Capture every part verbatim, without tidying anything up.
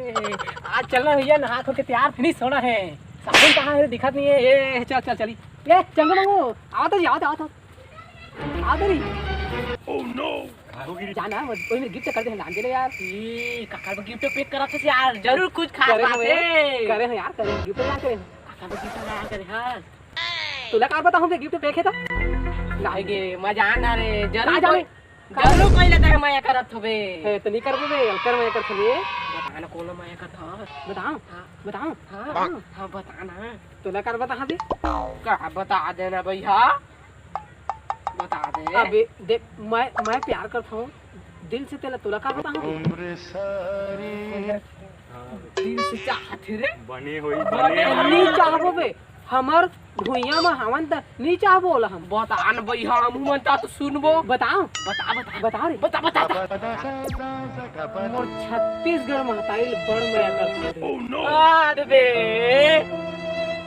आज चलना भैया, नहा धो के तैयार फिनिश होना है। साबुन कहाँ है, दिखत नहीं है। ए, चल, चल, चली। ए, चंगू मंगू, आओ तो जी, आओ तो, आओ तो। आओ तो री। जाना, वो, कोई में गिफ्ट कर दे, लान दे ले यार। ए, काकर बर गिफ्ट पैक करत हस यार, जरूर कुछ खास करे बात हम यार, है। करे हम यार, करे हम, गिफ्ट यार करे हम। काकर बर गिफ्ट यार करे हस। तोला काकर बताहूँ बे, गिफ्ट पैक है तो? नहीं गे, मजा आना रे, जरूर नहीं जाने। कोई, जरूर कोई लेता है, मया करत होबे। है तो नहीं करबो बे, कर मया करत होबे। बता ना, कौन मया करत हस? बताओ, हाँ। बताओ। हाँ, हाँ, बता ना। तोला काकर बताहूँ बे? का बता देना भैया, बता दे। अबे देख, मैं, मैं प्यार करत हूँ दिल से, तेला तोला काकर बताहूँ बे? दिल से चाहत हे रे। बने होई, बने बने होई। नहीं चाहबो बे, हमर भुइयां म हवन त नहीं चाहबो ओला हम। बता न भैया, हमू मन ता तो सुनबो। बताओ। बता, बता। बता रे। बता, बता, बता। मोर छत्तीसगढ़ महतारी ल बड़ मया करत हूँ रे। अरे बे,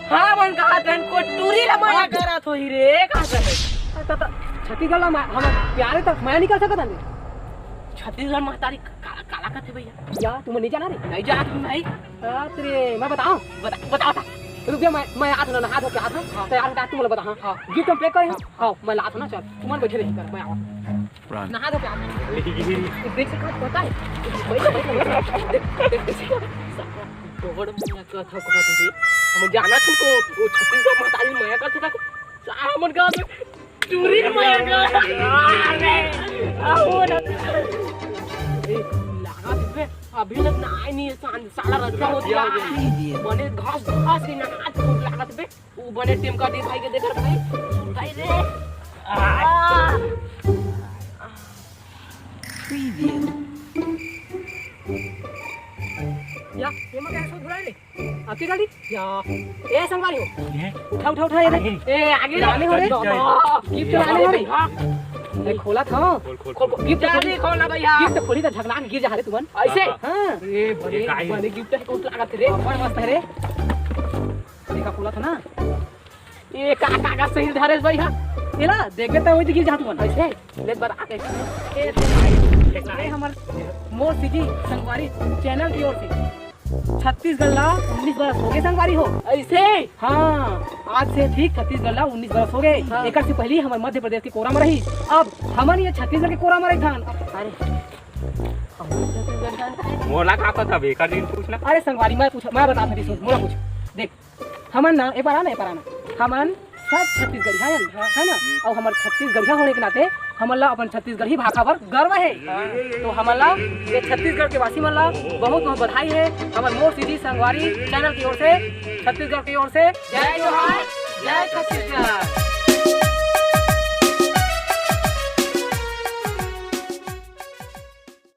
हाँ, मन कहा तन को टूरी ला मया करत होही रे, कहा तन। त, त, छत्तीसगढ़ ला म-, हमर प्यारे तक मया नहीं कर सकत हन रे। छत्तीसगढ़ महतारी का-, काला कथे भैया? या, तुमन नहीं जाना रे? नहीं जाना तुम भाई। बाप रे, मैं बताऊं? बता, बता, बता। रुक जा, मैं, मैं आत ना, नहा धो के आत हूँ। हाँ। तैयार होके आत, तुमन ला बता, हाँ। हाँ। गिफ्ट हम पैक करें? हाँ। हाँ, मैं लात हूँ ना, चल। तुमन बैठे रही कर, मैं आवा। नहा धो के आत हूँ। देख से कुछ पता है? बैठ, बैठ, बैठ। देख, देख, देख। बड़ मया करत हस, कहत हस। हम जाना तुमको, वो छत्तीसगढ़ महतारी मया करत हस। सारा मन का टूरी मया करत हस। अरे, आओ ना। ए, लागत बे, अभी तक ना आए नहीं है, सान-, साला रतिया हो गया। बने घास, घास ही ना, आज खूब लागत बे। वो बने टेम का दे भाई के, देख भाई। भाई रे। आ। या, ये मैं कैसे घुरा ले? आपकी गाड़ी? या। ए, संगवारी हो। ये? उठा, उठा, उठा, ये देख। आगे। ए, आगे ले। लाने हो रे। गिफ्ट लाने हो रे। हाँ। ए, खोला था। खोल, खोल, खोल, खोल। गिफ्ट जल्दी खोली। खोल ना भैया। गिफ्ट खोली त झकलान गिर जा रे तुमन। ऐसे? हाँ। ए, बड़े, ये का है? बड़े गिफ्ट है, कौन लागत रे? बड़ मस्त है रे। देखा, खोला था ना। ए, का, का, का सही धरेस भैया। एला, देखबे त वही गिर जा तुमन। ऐसे? ले बता के। ए, ए, हमर मोर सीजी संगवारी चैनल की ओर से। छत्तीसगढ़ ला उन्नीस बरस हो गए संगवारी हो। ऐसे? हाँ, आज से ठीक छत्तीसगढ़ ला उन्नीस बरस हो गए। हाँ। एकर से पहले हमर मध्य प्रदेश के कोरा में रही, अब हमन ये छत्तीसगढ़ के कोरा में रही थान। अरे, मोला का पता बे, एकर दिन पूछना। अरे संगवारी, मैं पूछ, मैं बता सकती हूँ, मोला पूछ। देख, हमन ना, ए पार आ ना, ए पार आ ना। हमन सब छत्तीसगढ़िया हन, है ना? अउ हमर छत्तीसगढ़िया होने के नाते हमन ला अपन छत्तीसगढ़ी भाखा बर गर्व हे। तो हमन ला, ये छत्तीसगढ़ के वासी मन ला बहुत बहुत बधाई हे हमर मोर सीजी संगवारी चैनल की ओर से, छत्तीसगढ़ की ओर से। जय जोहार, जय छत्तीसगढ़।